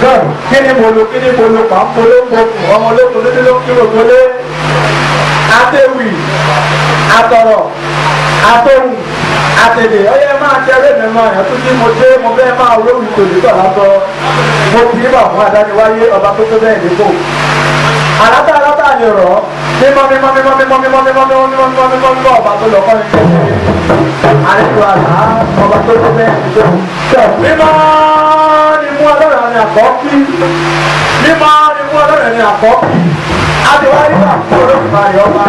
Kí ni mo lo, kí ni mo lo, pàmpó ló ń gbókùn ọmọ olókùn dúdú ló ń kí gbogbo lé. Àtẹ̀wì, àtọ̀rọ̀, àtọ̀hùn, àtẹ̀dẹ̀, ọyẹ máa tẹ̀lé mi mọ́ ẹ̀ tún ní mo dé, mo fẹ́ máa olóhùn tòlú tọ̀ lásọ. Mo kì í bà fún adániwáyé ọba tó tó bẹ́ẹ̀ nípò. Àlátà àlátà ni rọ̀ mímọ́ mímọ́ mímọ́ mímọ́ mímọ́ mímọ́ mímọ́ mímọ́ mímọ́ mímọ́ mímọ́ ọba tó lọ kọ́ ní kẹ́kẹ́. Àlejò àlá ọba tó tó bẹ́ẹ̀ nípò. Mímọ́ ni mú ọlọ́run ní àkọ́kí. Mímọ́ ni mú ọlọ́run ní àkọ́kí. Adéwárí wà fún Olódùmarè ọba.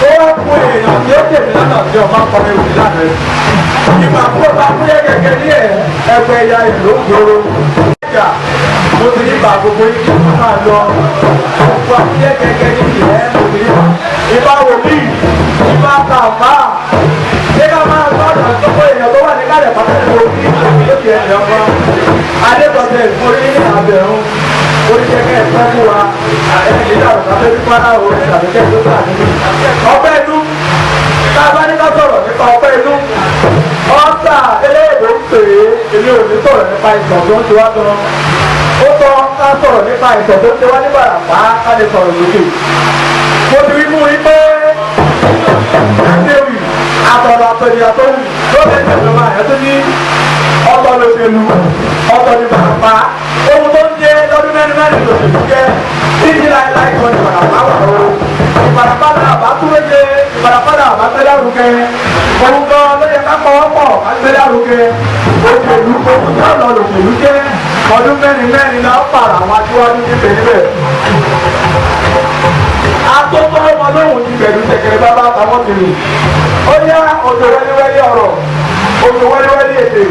Ó wá fún èèyàn tí ó tèmi lọ́nà tí ọba kọ́ mi wù lánàá. Ìgbà kúrò bá kúrẹ́ gẹ́gẹ́ ní ẹ̀ ẹgbẹ́ ẹ̀yà ìlú gbòòrò. Ìjà mo ti ní bá gbogbo yín kí wọ́n máa lọ. Gbogbo àkúrẹ́ gẹ́gẹ́ ní ìyẹ́ mo ti ní bá. Ìbá wòlíì, ìbá kàfá. Ṣé ká máa gbọ́dọ̀ sọ́kọ́ èèyàn tó wà ní kálẹ̀ pátá ní orí lókè ẹ̀yàn kan? Adébọ̀tẹ̀ ìforí ní àbẹ̀rún. Oríṣẹ́kẹ́ ẹ̀fẹ́ fún wa. Ẹni ìdílé àrùn káfẹ́ fífọ́ aláwọ̀ ẹ̀ tàbí kẹ́ tó sáà nínú. Ọpẹ́ inú. Tá a bá ní ká sọ̀rọ̀ nípa ọpẹ́ inú. Ọ́sà eléyìí ń pè é, èmi ò ní sọ̀rọ̀ nípa ìtàn tó ń ṣe wá gan. Ó tọ́ ká sọ̀rọ̀ nípa ìtàn tó ń ṣe wá ní Ìbàràpá ká lè sọ̀rọ̀ lókè. Mo ti wí fún yín pé àtẹ̀wì àtọ̀rọ̀ àtọ̀dì àtọ̀wù ló lè tẹ̀lé máa yẹn tó ní ọ̀tọ̀ lòṣèlú, ọ̀tọ̀ ní Ìbàràpá. Ohun tó ń jẹ́ lọ́dún mẹ́rin mẹ́rin lòṣèlú jẹ́ títí láéláé kan ní Ìbàràpá wà lọ́wọ́. Ìbàràpá náà bá túró jẹ, Ìbàràpá náà bá gbé lárugẹ. Ohun gan ló yẹ ká pọwọ́pọ̀ ká gbé lárugẹ. Òṣèlú ohun tó lọ lòṣèlú jẹ́ ọdún mẹ́rin mẹ́rin náà pààrọ̀ àwọn aṣíwájú níbẹ̀ níbẹ̀. Atótó ọmọ lóhùn ti bẹ̀rù ṣẹ̀kẹ̀rẹ̀ bàbá àtàwọn ti rìn. Ó yá òjò wẹ́líwẹ́lí ọ̀rọ̀, òjò wẹ́líwẹ́lí èdè.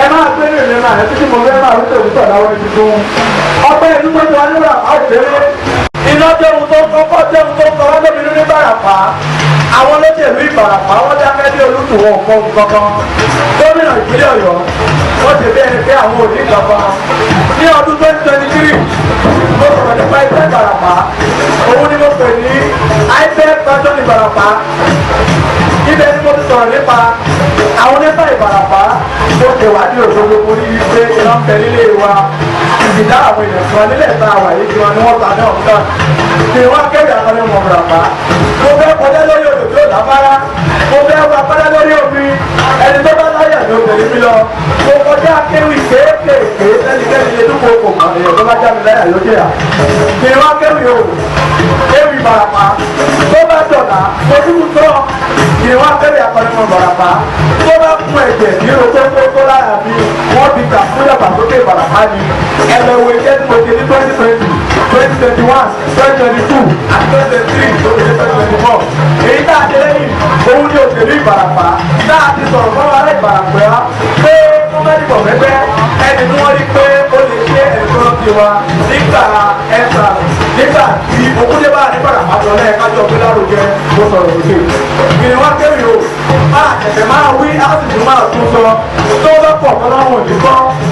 Ẹ máa gbé ní ìlú náà títí mo fẹ́ máa rúṣẹ̀ òwúntọ̀ láwọn ibi tó ń. Ọpẹ́ ìlú tó ti wá nígbà òkèrè. Iná jẹun tó kọ́kọ́ jẹun tó kọ́ wọ́n lómi ní Ìbàràpá. Àwọn olóṣèlú Ìbàràpá wọ́n dákẹ́ bí olùtù wọn ò fọ́n kankan. Gómìnà ìpínlẹ̀ Ọ̀yọ́ wọ́n ti bí ẹni pé àwọn ò ní kankan. Ní ọdún 2023, mo sọ̀rọ̀ nípa iṣẹ́ Ìbàràpá. Òun ni mo pè ní IPEC Fashion Ìbàràpá. Ibẹ̀ ni mo ti sọ̀rọ̀ nípa àwọn onífà Ìbàràpá. Mo ṣèwádìí òṣogbo, mo ní wípé iná ń bẹ nílé wa. Ìdá àwọn èèyàn kan nílẹ̀ tá a wà yìí tiwọn ni wọ́n ta ní ọ̀gá. Kì í wá kéde àkọlé mọ̀ Ìbàràpá. Mo fẹ́ kọjá lórí odò tí ó láfárá. Mo fẹ́ wá kọjá lórí omi. Ẹni tó bá láyà ni obìnrin mi lọ. Mo kọjá kéwì kéékèèké sẹ́nikẹ́ni lè dúpọ̀ kò mọ̀ èèyàn tó bá já mi láyà ló jẹ́yà. Kì í wá kéwì o. Kéwì Ìbàràpá. Tó bá dọ̀là, mo dúró tọ́. Kì í wá kéwì àkọlé mọ̀ Ìbàràpá. Tó bá kún ẹ̀jẹ̀ ní o tó tó tó lára mi, wọ́n ti gbà fún ìdàgbàsókè Ìbàràpá ni. Ẹ lọ wo iṣẹ́ tí mo ṣe ní 2020, 2021, 2022 àti 2023 tó fi dé 2024. Èyí tá a ṣe lẹ́yìn, òun ni òṣèlú Ìbàràpá. Tá a ti sọ̀rọ̀ fún ará Ìbàràpá pé wọ́n bá dìbò fẹ́gbẹ́ ẹni tí wọ́n rí pé ó lè ṣe ẹni tó rántí wa nígbà ẹ̀sà nígbà tí òkúté bá ní Ìbàràpá sọ lẹ́yìn kájọ pé lárugẹ mo sọ̀rọ̀ lókè. Kìnìún wá kéwì o, máa tẹ̀tẹ̀ máa wí, á sì tún máa tún sọ tó bá pọ̀ tọ́lọ́run ò ní kọ́.